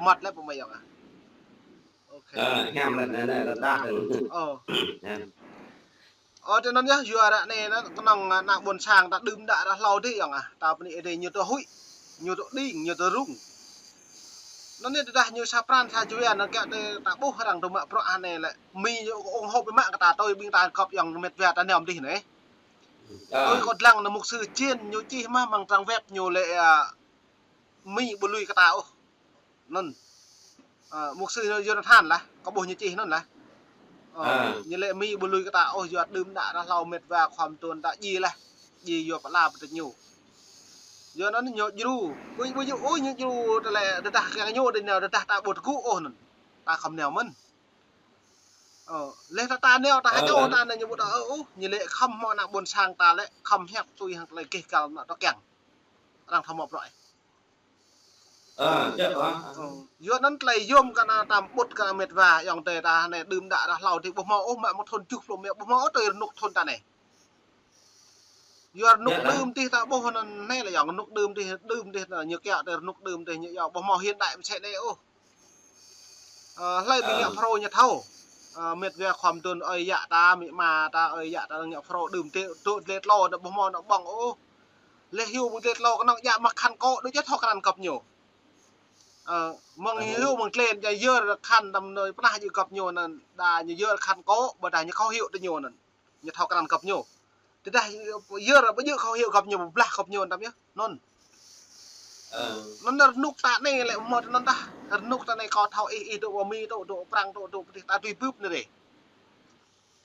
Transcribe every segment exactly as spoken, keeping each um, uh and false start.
mơmŏt lĕ pơmai yŏng ah. Ok. Ơ, hiam lĕ anai, anai, rơđah. Ơ. Hiam. Ơ, tui anŭn yơh, yua ră anai, anŭn kơnơ̆ng, a, ană ƀôn sang ta đưm đă ră hlâo dih yŏng ah. Ta bơni Ơi Adai ñu tŭ huĭ, ñu tŭ đing, ñu tŭ rŭng. Anŭn yơh tơdah ñu sa pran sa jua anŭn kiăng tơ ta ƀuh arăng tŭ mă bruă anai lĕ. Mi ñu ủng hộ biă mă kơ ta tui ƀing ta gŏp yŏng met wa ta nao dih anai. Ơ. Tui kâo lăng anŭn mục sư Jên ñu čih mă mơ̆ng trang web ñu lĕ, a, Mi ƀu lui kơ ta ôh. Anŭn. Ơ, mục sư Jonathan lah, kâo ƀuh ñu čih anŭn lah. Ơ, ñu lĕ Mi ƀu lui kơ ta ôh, yua đưm đă ră hlâo met wa khua mơtuôn ta djai lah. Djai yua pơala pơtĕt ñu. Yua anŭn ñu djru. Ƀu, ƀu djru, ôh, ñu djru tơlơi rơđah kiăng ñu dih nao, rơđah ta ƀu tơgŭ ôh anŭn. Ta khŏm nao mơ̆n. Ơ, leh ta, ta nao, ta hơjao ta anai ñu ƀu ta ôh, ñu lĕ khŏm hmâo ană ƀôn sang ta lĕ, khŏm hiăp tui hăng tơlơi gêh gal anŭn tŏ kiăng. Arăng thâo mă bruă. Ơ, čĕ ƀă. Ơ, yua anŭn tơlơi yôm kơ ană ta ƀut kơ met wa, yŏng tơ ta anai đưm đă ră hlâo dih ƀu hmâo ôh, mă mơ̆ng thŭn tơjuh pluh mă ƀu hmâo ôh, tui rơnŭk thŭn ta anai. Yua rơnŭk đưm dih ta ƀuh anŭn anai lĕ yŏng rơnŭk đưm dih, đưm dih anŭn ñu kiăng tơ rơnŭk đưm dih ñu yua ƀu hmâo hiện đại mơsĕ anai ôh. Ơ, hlơi ƀing ngă Phrô ñu thâo. Ơ, met wa khua mơtuôn ơi yă ta, amĭ ama ta, ơi yă ta ngă Phrô đưm dih, dŏ dlê tlô, anŭn ƀu hmâo anŏ ƀơ̆ng ôh. Leh hyu ƀu dlê tlô kơnơ̆ng djă mă khăn kô̆, đôč yơh thâo krăn gŏp ñu. Ơ, mơ̆ng hyu mơ̆ng tlên djă yơr khăn tăm anai pơnah djơ̆ gŏp ñu anŭn, đa ñu yơr khăn kô̆, ƀôdah ñu khâu hyu tơ ñu anŭn. Ñu thâo krăn gŏp ñu. Tơdah yơr ƀu djơ̆ khâu hyu gŏp ñu, blah gŏp ñu tăm yơh. Anŭn. Ơ. Anŭn rơnŭk ta anai lĕ hmâo tơ anŭn tah. Rơnŭk ta anai kâo thâo ih, ih dŏ pơ Mi, dŏ, dŏ Prăng, dŏ, dŏ pơ dih ta tui bưp anai dih.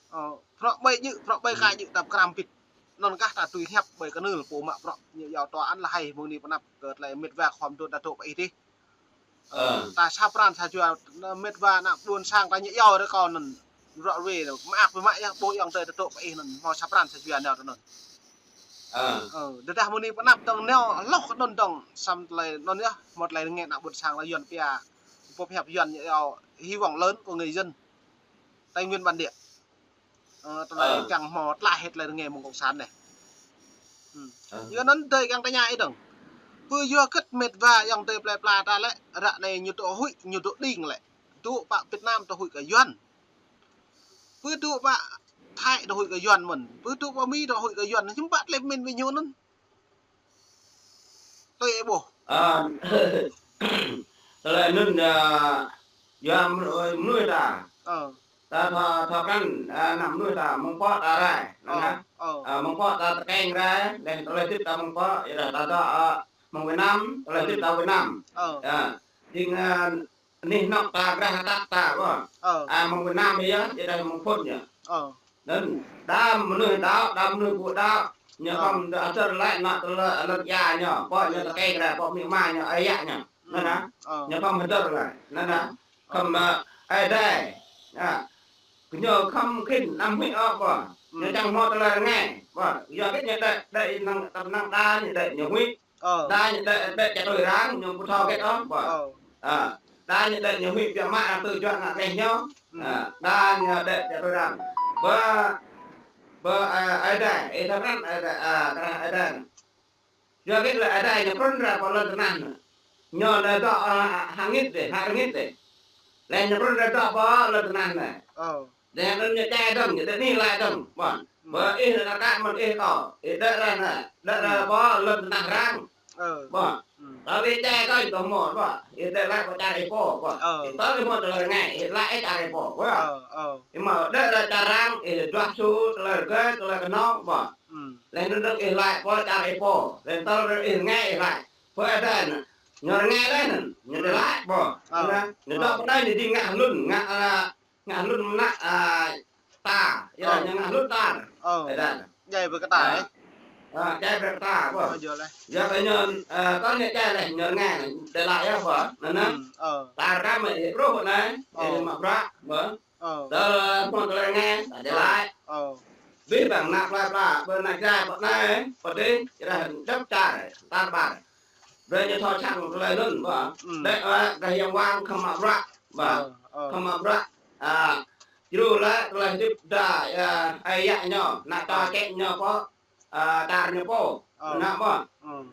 Ơ, bruă ƀai djơ̆, bruă bai ka djơ̆ ta pơkra pit. Anŭn kah ta tui hiăp ƀơi kơnưl pô mă bruă ñu yua tơlơi anŭn lĕ hai mơ̆ng anai pơanăp kơ tơlơi met wa khua mơtuôn ta dŏ pơ ih dih. Ơ, ta sa pran sa jua, met wa ană ƀôn sang ta ñu yua rơkâo anŭn. Ră ruai anŭn, mơak biă mă yơh, ƀuh yŏng tơ ta dŏ pơ ih anŭn, hmâo sa pran sa jua nao tơ anŭn. Ơ. Ơ, tơdah mơ̆ng anai pơanăp dơ̆ng nao, hloh kơ anŭn dơ̆ng, samơ̆ tơlơi anŭn yơh, hmâo tơlơi rơngai ană ƀôn sang ta Yuan pia, pơhiăp Yuan ñu yua hy vọng lớn của người dân Tây Nguyên bản địa. Ơ, tơlơi kiăng hmâo tlaih hĭ tơlơi rơngai mơ̆ng cộng sản anai. Yua anŭn tơlơi kiăng tơña ih dơ̆ng. Pơ yua hơget met wa yŏng tơ plơi pla ta lĕ, ră anai ñu tŭ huĭ, ñu tŭ đing lĕ. Tŭ pơ Việt Nam tŭ huĭ kơ Yuan. Pơ tŭ pơ Thái tŭ huĭ kơ Yuan mơ̆n. Pơ tŭ pơ Mi tŭ huĭ kơ Yuan. Hiư̆m pă tơlơi pơmĭn ƀing ñu anŭn. Tui ih ƀuh. Ơ, tơlơi anŭn, ơ, yua mơnuih, mơnuih ta. Ơ. Ta thâo, thâo krăn, ơ, ană mơnuih ta mơ̆ng pơ ta rai. Ơ, anŭn hă? Ơ. Ơ, mơ̆ng pơ ta tơkeng rai, leh tơlơi hơdip ta mơ̆ng pơ, yua dah ta dŏ, ơ, mơ̆ng Việt Nam, tơlơi hơdip ta Việt Nam. Ơ. Ơ, jing, ơ, anih anŏ ta, grah tăk ta, ƀă. Ơ. Ơ, mơ̆ng Việt Nam yơh, yua dah mơ̆ng phŭn yơh. Ơ. Anŭn, đa mơnuih đaŏ, đa mơnuih ƀu đaŏ, ñu khŏm dŏ hơdơr glaĭ anŏ tơlơi lŏn ia ñu, pơ ñu tơkeng rai, pơ amĭ ama ñu, ơi yă ñu. Anŭn hă? Ơ. Ñu khŏm hơdơr glaĭ. Anŭn hă? Khŏm, ơ, Ơi Adai. Ơ. Ñu khŏm khĭn anăm huĭ ôh, ƀă. Ñu čang hmâo tơlơi rơngai, ƀă. Yua hơget ñu đĕ, đĕ năng, tơm năng đa ñu đĕ ñu huĭ. Ơ. Đa ñu đĕ, đĕ čă tui arăng, ñu ƀu thâo hơget ôh, ƀă. Ơ. Ơ. Đa ñu đĕ ñu huĭ biă mă arăng tui juă ngă reh ñu. Ơ. Đa ñu đĕ čă tui arăng. Ƀă, ƀă, ơ, Ơi Adai, ih thâo krăn Ơi Adai, ơ, krăn Ơi Adai. Yua hơget lĕ Ơi Adai ñu trŭn rai pơ lŏn tơnah anai. Ñu lĕ dŏ, ơ, hơngit dih, hơngit dih. Leh ñu trŭn rai dŏ pơ lŏn tơnah anai. Ơ. Deh anŭn ñu čai dơ̆ng, ñu đĕ ni lai dơ̆ng, ƀă. Ƀă ih lĕ kơ mơ̆n ih tŏ, ih đĕ rai anai, đĕ rai pơ lŏn tơnah arăng. Ƀă. Tơlơi čai kơ ih tŏ mơ̆n, ƀă. Ih đĕ lai pơ čar ih pô, ƀă. Ih tơl ih mơ̆n tơlơi rơngai, ih lai ih čar ih pô, ƀă. Ih mơ̆ đĕ rai čar arăng, ih juă su, tơlơi rơgơi, tơlơi kơnơ̆ng, ƀă. Leh anŭn dơ̆ng ih lai pơ čar ih pô, leh tơl ih rơngai ih lai. Pơ Ơi Adai anŭn, ñu rơngai leh anŭn, ñu đĕ lai, ƀă. Anŭn, ñu dŏ pơ anai ñu jing ngă hlŭn, ngă, ơ, ngă hlŭn mơnă, a, ta, yua dah ñu ngă hlŭn ta. Ơ. Ơi Adai. Djai brơi kơ ta, ơ. Ơ, djai brơi kơ ta, ƀă. Ơ, yua leh. Yua kơ ñu, ơ, kơ ñu djai leh, ñu rơngai, đĕ lai yơh, ƀă. Anŭn, anŭn. Ơ. Ta rơkam, ơ, truh anai, ơ, mă bruă, ƀă. Ơ. Tơl hmâo tơlơi rơngai, ta đĕ lai. Ơ. Abih bang ană plơi pla, ƀơi ană Jrai, ƀă anai, pơ dih, yua dah djŏp čar, tar ƀar. Brơi ñu thâo čang tơlơi anŭn, ƀă. Đĕ, ơ, dah Yang Wang khŏm mă bruă, ƀă. Ơ, ơ. Khŏm mă bruă. A, djru lĕ tơlơi hơdip dah, a, ơi yă ñu, ană čô čĕ ñu pô, a, čar ñu pô, anŭn ƀă.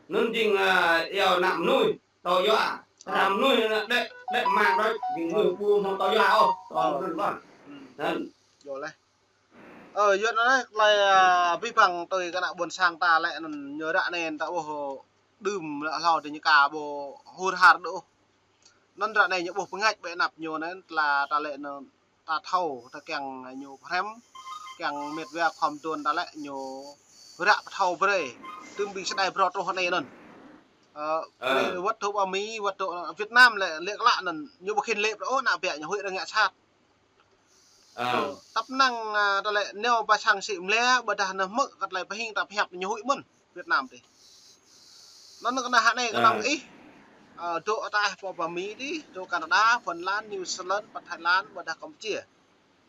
Anŭn jing, a, yua ană mơnuih, tơlơi yua. Ană mơnuih ană đĕ, lĕ mă đôč, jing mơ̆ ƀu hmâo tơlơi yua ôh, tơlơi mơ̆n ƀơ̆n. Anŭn. Yơh lĕ. Ơ, yua anŭn lĕ, tơlơi, a, abih bang tui kơ ană ƀôn sang ta lĕ anŭn ñu ră anai ta ƀuh đưm lĕ hlâo dih ñu ka ƀu hur har đôč. Anŭn ră anai ñu ƀuh pơngač ƀơi anăp ñu anŭn tơl ta lĕ anŭn ta thâo, ta kiăng ñu pơhrăm, kiăng mĕt wa khŏm tuan ta lĕ ñu ră pơthâo brơi. Tơm ƀing sơdai brô truh anai anŭn. Ơ, brơi wơ̆t dŏ ƀơi Mi, wơ̆t dŏ Việt Nam lĕ, lĕ klă anŭn, ñu ƀu khĭn lĕ brơi ôh, ană ƀiă ñu huĭ rơngiă sat. Ơ, tăp năng, a, ta lĕ neo ba sang sĭ mlĕ, ƀôdah nao hmư̆ kơ tơlơi pơhing ta pơhiăp ñu huĭ mơ̆n Việt Nam dih. Anŭn kơ ană hă anai kơ ană ih, ơ, dŏ ataih pơ ƀơi Mi dih, dŏ Canada, Phần Lan, New Zealand, pơ Thái Lan, ƀôdah Campuchia.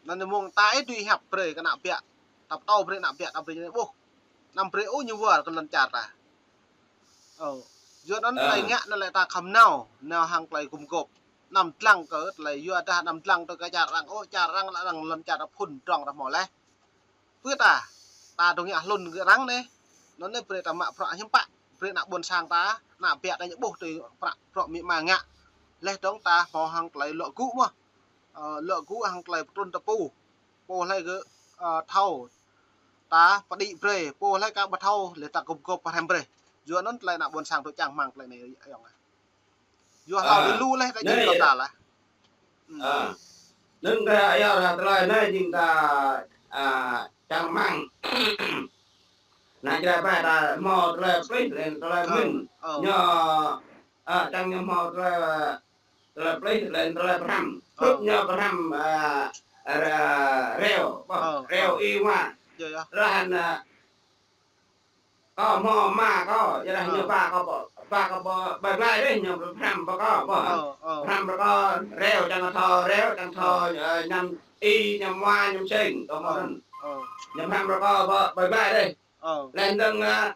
Anŭn mơ̆ng ta ih dưi hiăp brơi kơ ană ƀiă, ta pơtô brơi ană ƀiă, ta brơi ñu ƀuh. Anăm brơi ôh ñu wơr kơ lŏn čar ta. Ơ. Yua anŭn tơlơi ngă anŭn lĕ ta khŏm nao, nao hăng tơlơi gum gôp. Anăm dlăng kơ tơlơi yua dah anăm dlăng tui kơ čar arăng, ôh, čar arăng lĕ arăng lŏn čar ta phŭn drŏng ta hmâo laih. Pơ ta, ta dŏ ngă hlŭn kơ arăng anai. Anŭn anai brơi ta mă bruă hiư̆m pă, brơi ană ƀôn sang ta, ană ƀiă ta ñu ƀuh tui bruă, bruă amĭ ama ngă. Laih dơ̆ng ta hmâo hăng tơlơi luă gŭ mơ̆n. Ơ, luă gŭ hăng tơlơi pơtrŭn tơpŭ. Pô hlơi kơ, ơ, thâo ta pơđĭ brơi, pô hlơi kơ ƀu thâo lĕ ta gum gôp pơhrăm brơi. Yua anŭn tơlơi ană ƀôn sang tui čang rơmang tơlơi anai ayŏng ah. Yua hlâo dih lu lĕ ta jing kơ ta lah. Anŭn kơ ayŏng ah tơlơi anai jing ta, a, čang rơmang. Ană Jrai ƀai ta hmâo tơlơi plih, lĕ tơlơi mĭn. Ñu, a, čang ñu hmâo tơlơi tơlơi plih, lĕ tơlơi pơhrăm. Hrup ñu pơhrăm, a, a, reo, ƀơh, reo Y Hoa. Yơh, yơh. Laih anŭn, a, kâo hmâo ama kâo, yơh dah ñu ba kâo ƀơh, ba kâo ƀơh, ƀơi glai dih ñu pơhrăm ƀơh kâo, ƀơh. Pơhrăm ƀơh kâo reo, čang thâo reo, čang thâo, a, ñăm Y, ñăm Hoa, ñăm Sêng, kâo hmâo anŭn. Ñu pơhrăm ƀơh kâo ƀơh, ƀơi glai dih. Laih anŭn, a,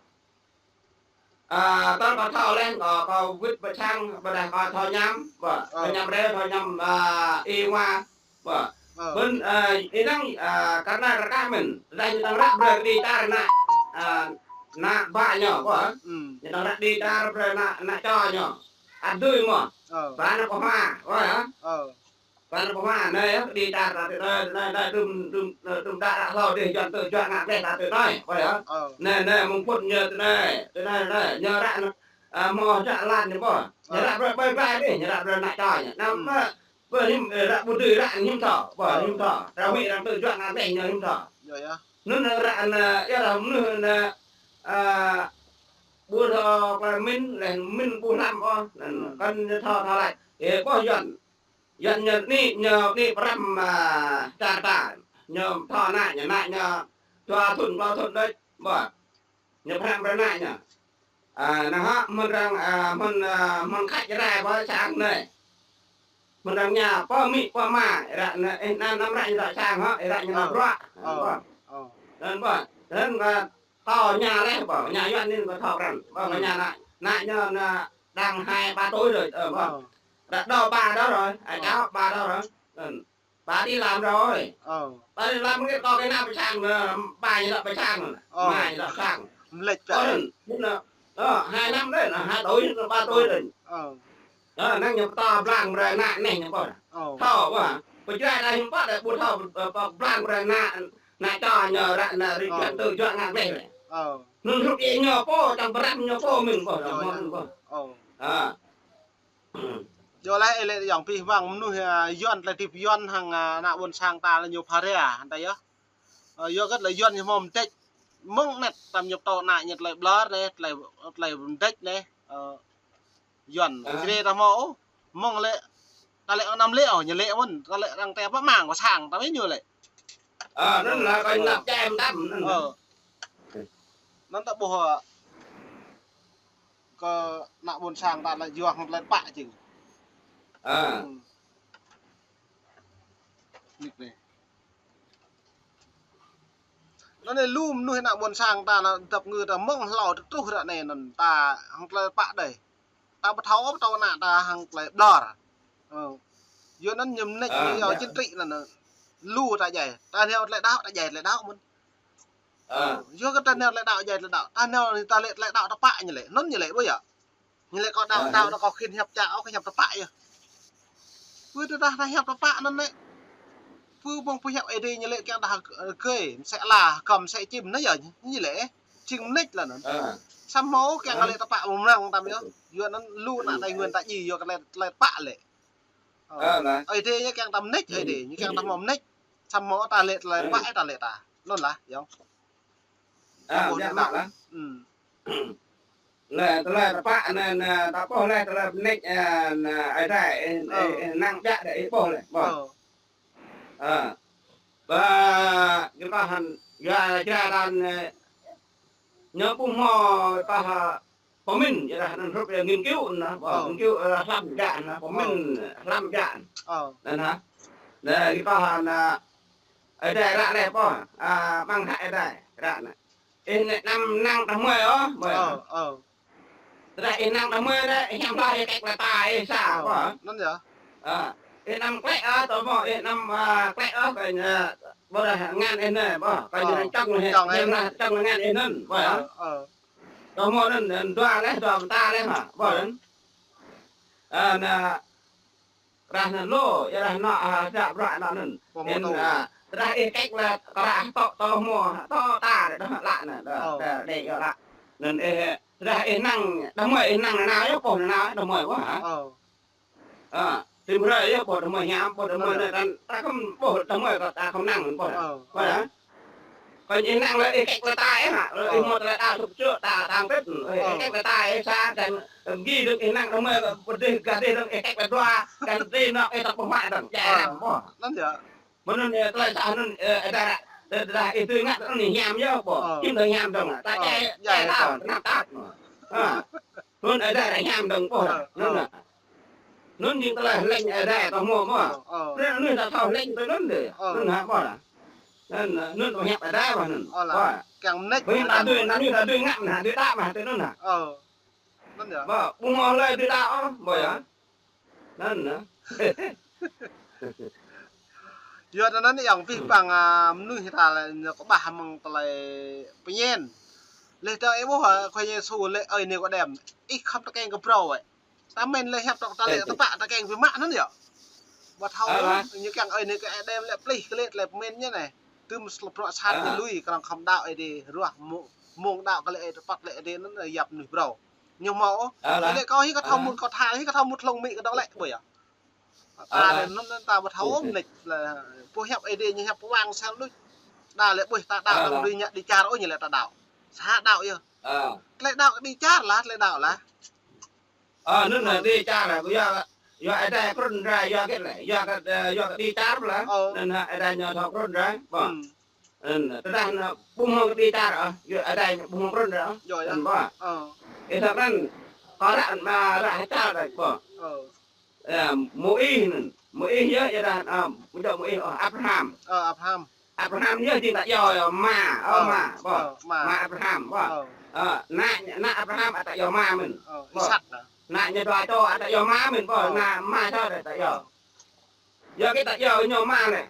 a, tơl kâo thâo laih, kâo, kâo wĭt pơ sang, ƀôdah kâo thâo ñăm, ƀơh, thâo ñăm reo, thâo ñăm, a, Y Hoa, ƀơh. Ƀơ̆n, a, ih năng, a, kar anai rơkah mơ̆n, laih ñu tăng ră brơi kơđi čar ană, a, ană ƀă ñu, ƀơh. Ñu tăng ră kơđi čar brơi ană, ană čô ñu. Ăt dưi mơ̆n. Ba ană pơhma, ƀơh, hă? Ba ană pơhma anai yơh, kơđi čar ta tui anai, anai, anai, đưm, đưm, đưm đă đă hlâo dih, Yuan tơjuă ngă gleh ta tui anai, ƀơh yơh. Anai, anai, mơ̆ng phŭn ñu tui anai, tui anai, anai, ñu ră, a, hmâo jă lan ñu ƀơh. Ñu ră brơi, brơi glai dih, ñu ră brơi ană čô ñu. Anăm, ƀơh, ƀơh hiư̆m, ơ, ră ƀu dưi ră hiư̆m thâo, ƀơh hiư̆m thŏ. Arăng huĭ arăng tơjuă ngă gleh ñu hiư̆m thŏ. Anŭn ră anai, yơh ră mơnuih anai, a, ƀu thâo tơlơi mĭn, laih mĭn ƀu hlăm ôh, anŭn kăn ñu thâo, thâo laĭ. Ê, ƀơh Yuan. Yuan ñu anai, ñu anai pơhrăm, a, čar ta. Ñu thâo ană ñu, ană ñu dua thŭn, klâo thŭn đôč, ƀơh. Ñu pơhrăm brơi ană ñu. A, anŭn hă, mơ̆n arăng, a, mơ̆n, a, mơ̆n khač rai pơ sang anai. Mơ̆n arăng ñu, pơ amĭ, pơ ama, ră anai, ê, anăm, anăm ră ñu dŏ sang hă, ê, ră ñu nao bruă. Anŭn ƀơh. Anŭn ƀơh. Anŭn kơ Kâo ñu laih, ƀơh, ñu Yuan anŭn kâo thâo krăn. Ƀơh, ñu ană, ană ñu anai đang hai ba tuổi rồi, ơ, ƀơh. Ră đô ba đô rồi, a, cháu ba đô rồi. Ơ, ba đi làm rồi. Ba đi làm, kâo kơ ană pơ sang, ơ, ba ñu dŏ pơ sang, ama ñu dŏ pơ sang. Mlĕč ƀă. Ơ, anŭn, ơ, hai năm đấy, hai tuổi, ba tuổi rồi. Ơ, năng ñu pơtô blang brơi ană anai ñu ƀơh. Thâo ƀơh. Pơjrai đa hiư̆m pă đa ƀu thâo, ơ, pơblang brơi ană, ană čô ñu ră anai rĭ juă tơjuă ngă gleh lĕ. Anŭn hrup ih ñu pô, čang pơrăm ñu pô mơ̆n ƀơh, mơ̆n ƀơh. A. Yua lĕ, lĕ ayŏng pih wang mơnuih, a, Yuan tơlơi hơdip Yuan hăng, a, ană ƀôn sang ta lĕ ñu phara, hăng ta yơh. Ơ, yua kơ tơlơi Yuan ñu hmâo mơdĕč. Mơ̆ng anet tam ñu pơtô ană ñu tơlơi ƀlŏr anai, tơlơi, tơlơi mơdĕč anai. Ơ, Yuan, Jrai ta hmâo ôh. Mơ̆ng lĕ, ta lĕ anăm lĕ ôh, ñu lĕ mơ̆n, ta lĕ arăng tơpă mang pơ sang, ta mĭn ñu lĕ. Ơ, anŭn lĕ kơ anăp čem tam, anŭn. Ơ. Anŭn ta ƀuh, ơ, kơ ană ƀôn sang ta lĕ yua hăng tơlơi pă jing. Ơ. Nik anai. Anŭn anai lu mơnuih ană ƀôn sang ta anŭn dăp ngư ta mơ̆ng hlâo truh ră anai anŭn ta hăng tơlơi pă đơi. Ta ƀu thâo ôh pơtô ană ta hăng tơlơi ƀlŏr. Ơ. Yua anŭn ñu mơneč ñu yua chính trị anŭn, ơ, lu ta djai. Ta nao tơlơi đaŏ ta djai tơlơi đaŏ mơ̆n. Ơ. Yua kơ ta nao tơlơi đaŏ djai tơlơi đaŏ. Ta nao ta lĕ tơlơi đaŏ ta pă ñu lĕ. Anŭn ñu lĕ ƀu yơh. Ñu lĕ kâo đaŏ, đaŏ anŭn kâo khĭn hiăp čă ôh, khĭn hiăp ta pă yơh. Pơ tơdah ta hiăp tơpă anŭn lĕ. Pơ ƀơ̆ng pơhiăp Ơi Adai ñu lĕ kiăng ta, ơ, gơi, mơsĕ la, găm mơsĕ čim anŭn yơh, ñu lĕ. Jing mơneč lah anŭn. Samơ̆ kiăng kơ lĕ tơpă mơ̆ng mơnăng tam yơh. Yua anŭn lu ană Tây Nguyên ta djai yua kơ lĕ, lĕ tơpă lĕ. Ơ, Ơi Adai ñu kiăng ta mơneč, Ơi Adai ñu kiăng ta hmâo mơneč. Samơ̆ ta lĕ tơlơi tơpă, ta lĕ ta. Anŭn lah, yơh. Ơ, ƀiă mă lah. Ư. Lĕ tơlơi tơpă anŭn, anŭn, ta ƀuh lĕ tơlơi mơneč, ơ, anŭn, Ơi Adai, ih, ih, ih năng ƀiă đơi ih ƀuh lĕ, ƀuh. Ơ. Ơ. Ba, kơ ta hăn, ya, ya, dan, ơ, ñu ƀu hmâo ta, ơ, pơmĭn, ya dah, anŭn hrup ya nghiên cứu anŭn, ƀuh, nghiên cứu, ơ, hlăm jak anŭn, pơmĭn hlăm jak anŭn. Anŭn hă. Lĕ kơ ta hăn, ơ, Ơi Adai ră lĕ ƀuh, ơ, ƀăng hă Ơi Adai ră anŭn. Ih nĕ anăm năng tơhmơi ôh, ƀuh. Tơdah ih năng tơhmơi lĕ, ih hiam hloh ih kĕk lĕ ta ih sa, ƀuh. Anŭn yơh. Ơ, ih anăm klĕ ôh, tơhmơi ih anăm, ơ, klĕ ôh, kơ ñu, ƀuh dah ngăn ih anai, ƀuh. Kơ ñu čŏng lĕ, čŏng lĕ ngăn ih anŭn, ƀuh. Tơhmơi anŭn, dua lĕ, dua mơta lĕ, hă, ƀuh anŭn. Ơ, anŭn, ră anŭn lu, ya ră anŭn, ơ, dah bruă anŭn anŭn. Ih, ơ, tơdah ih kĕk lĕ, kơ ră tŏ, tŏ hmua, tŏ ta, dah lă anŭn, dah, dah, đe yơh lă. Anŭn ih, tơdah ih năng, tơhmơi ih năng nanao yơh, ƀuh nanao, tơhmơi ƀuh, hă? Ơ, tơm hrơi yơh, ƀuh tơhmơi hiam, ƀuh tơhmơi anŭn, ta khŏm ƀuh tơhmơi, ta khŏm năng, ƀuh. Ƀuh, hă? Kơ ih năng lĕ, ih kĕk lĕ ta ih, hă? Lĕ ih hmâo tơlơi đaŏ sŭk sŭk, ta, ta hơget, ih kĕk lĕ ta ih sa, kăn gih dơ̆ng ih năng tơhmơi, pơdih gah dih dơ̆ng ih kĕk lĕ dua, kăn dih anŏ ih tŏk pơhmă dơ̆ng, jai lăm, ƀuh. Anŭn yơh. Mơ̆n anŭn, ơ, tơlơi sah anŭn, ơ, Ơi Adai ră, tơ-, tơdah ih tui ngă anŭn hiam yơh, ƀuh. Čim dơ̆ng hiam dơ̆ng, ta jai, jai ta, kơnăp ta. Ơ. Anŭn Ơi Adai ră hiam dơ̆ng, ƀuh. Anŭn. Anŭn jing tơlơi lĕ Ơi Adai ta hmâo, ƀuh. Anŭn, anŭn ta thâo lĕ tui anŭn dih. Anŭn hă, ƀuh. Anŭn, anŭn tơlơi hiăp Ơi Adai, ƀuh, anŭn. Ƀuh. Kiăng mơneč. Ƀuh ta dưi, ta dưi, ta dưi ngă, ta dưi đaŏ mă, tui anŭn hă. Anŭn yơh. Ƀuh, ƀu hmâo hlơi dưi đaŏ ôh, ƀuh yơh. Anŭn yơh. Yua anŭn yơh abih bang, ơ, mơnuih ta lĕ ñu kơƀah mơ̆ng tơlơi pơñen. Leh tơ ih ƀuh, ơ, Khua Yang Yêsu lĕ ơi nê kơ đem. Ih khŏm tơkeng kơ phrâo ih. Ta mĭn lĕ hiăp tŏ ta lĕ tơpă tơkeng biă mă anŭn yơh. Ƀu thâo, ñu kiăng ơi nê kơ đem lĕ plih kơ lĕ tơlơi pơmĭn ñu anai. Tơm sơlơp bruă sat ñu lui, kơnơ̆ng khŏm đaŏ Ơi Adai ruah mơ̆ng, mơ̆ng đaŏ kơ lĕ Ơi Adai tơpă lĕ Ơi Adai anŭn yap mơnuih phrâo. Ñu hmâo ôh. Lĕ kâo hĭ kơ thâo mŭt kâo tha, hĭ kơ thâo mŭt hlŏng mĭ kơ dŏ lĕ ƀuh yơh. Ta lĕ anŭn, anŭn ta ƀu thâo ôh mơneč lĕ. Ƀuh hiăp Ơi Adai ñu hiăp wang sang đôč. Đa lĕ ƀuh ta đaŏ, đa ƀu dưi ngă đĭ čar ôh ñu lĕ ta đaŏ. Sa đaŏ yơh. Tơlơi đaŏ kơ đĭ čar lah, tơlơi đaŏ lah. Ơ, anŭn lĕ đĭ čar lah, yua, yua Ơi Adai krŭn rai, yua hơget lĕ, yua kơ, ơ, yua kơ đĭ čar lah. Anŭn hă, Ơi Adai ñu thâo krŭn rai, ƀuh. Anŭn, tơdah anŭn ƀu hmâo kơ đĭ čar ôh, yua Ơi Adai ñu ƀu hmâo krŭn rai ôh. Anŭn ƀuh. Ih thâo krŭn, kơ ră anŭn mă ră hơčar rai, ƀuh. Ơ, Môis anŭn. Môis yơh, yơh dah, ơ, ƀu djơ̆ Môis, ơ, Abraham. Ơ, Abraham. Abraham yơh jing ta yơh, yơh, ama, ơ, ama, ƀuh. Ơ, ama. Ama Abraham, ƀuh. Ơ. Ơ, ană, ană Abraham ăt ta yơh ama mơ̆n. Ơ, ƀuh. Isak dah. Ană ñu dua čô ăt ta yơh ama mơ̆n, ƀuh. Ơ. Ană ama čô dah ta yơh. Yua kơ ta yơh ñu ama lĕ.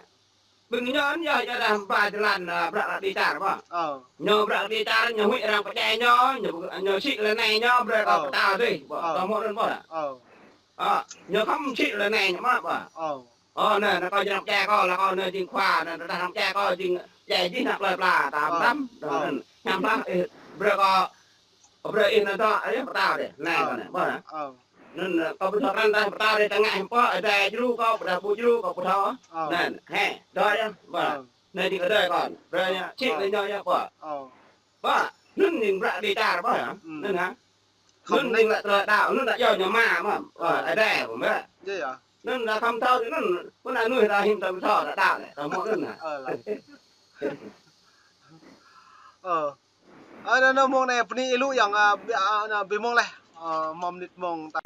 Ƀing ñu anŭn yơh, yơh dah ba jơlan, ơ, bruă kơ đĭ čar, ƀuh. Ơ. Ñu bruă kơ đĭ čar, ñu huĭ arăng pơdjai ñu, ñu, ñu sĭ lĕ anai ñu, brơi kơ pơtao dih, ƀuh. Ơ. Kâo hmâo anŭn ƀuh dah. Ơ, ñu khŏm sĭ lĕ anai ñu mă ƀuh. Ơ. Ơ, anai, anai kâo jing ană pơdjai kâo, lĕ kâo anai jing khua, anai tơdah ană pơdjai kâo jing djai dih ană plơi pla, tam tam. Ơ. Anŭn, hiam hloh, ih, brơi kâo, brơi ih anŭn dŏ, ih pơtao dih, anai kâo anai, ƀuh anai. Ơ. Anŭn, ơ, kâo ƀu thâo krăn dah pơtao dih, tơngah hiư̆m pô, Ơi Adai djru kâo, ƀu dah ƀu djru kâo ƀu thâo. Ơ. Anŭn, hĕ, dŏ yơh, ƀuh. Ơ. Anai jing Ơi Adai kâo, brơi ñu, sĭ lĕ ñu yơh, ƀuh. Ơ. Ƀuh, anŭn jing bruă đĭ čar, ƀuh yơh. Anŭn hă. Anŭn jing lĕ tơlơi đaŏ, anŭn dah yơh ñu ama mơ̆n. Ơ, Ơi Adai ƀuh mơ̆. Yơh, yơh. Anŭn dah khŏm thâo, anŭn, anŭn mơnuih dah hiư̆m ta ƀu thâo, dah đaŏ lĕ, ta hmâo anŭn hă. Ơ, lah. Ơ. Ơ, anŭn, anŭn mơ̆ng anai bơni ih lu Yang, ơ, ƀiă, ơ, anŭn ƀiă mơ̆ng leh. Ơ, hmâo mơnit mơ̆ng ta.